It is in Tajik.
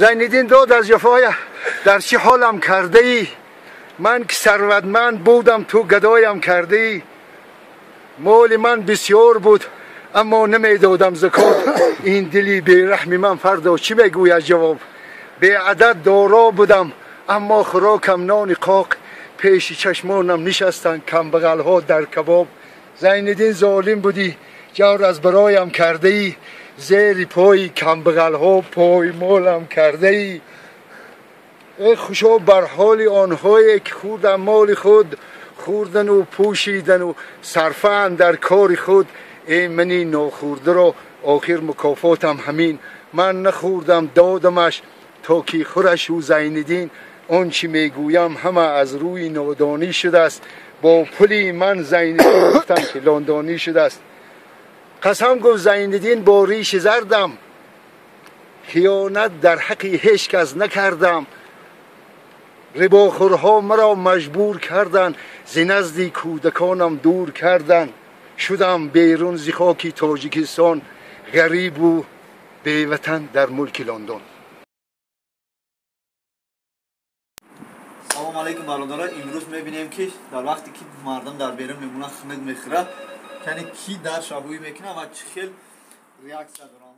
Зайниддин дод аз ҷафоя дар чӣ ҳолам кардаӣ? Ман ки сарватманд будам, ту гадоям кардаӣ. Моли ман бисёр буд, аммо намедодам закот. Ин дили бераҳми ман фардо чӣ мегӯяд ҷавоб? Беадад доро будам, аммо хӯрокам нони қоқ. Пеши чашмонам нишастанд камбағалҳо дар кабоб. Зайниддин золим будӣ, ҷавр аз бароям кардаӣ. Зери пои камбағалҳо поймолам кардаӣ. Эй хушо бар ҳоли онҳое ки хӯрдан моли худ, хӯрдану пӯшидану сарфаанд дар кори худ. Эй мани нохӯрдаро охир мукофотам ҳамин. Ман нахӯрдам, додамаш то ки хӯраш ӯ Зайниддин. Он чӣ мегӯям ҳама аз рӯи нодонӣ шудааст. Бо пули ман Зайниддин гуфтам ки лондонӣ шудааст. Қасам гуфт Зайниддин бо риши зардам, хиёнат дар ҳаққи ҳеҷ кас накардам. Рибохӯрҳо маро маҷбур карданд, зи назди кӯдаконам дур карданд. Шудам берун зи хоки Тоҷикистон, ғарибу беватан дар мулки Лондон. Салом алейкум бародарон. Имрӯз мебинем ки дар вақте ки мардум дар берун мемонанд, хунук мехӯрад, яъне ки дар шабӯӣ мекунад ва чӣ хел реаксия доранд.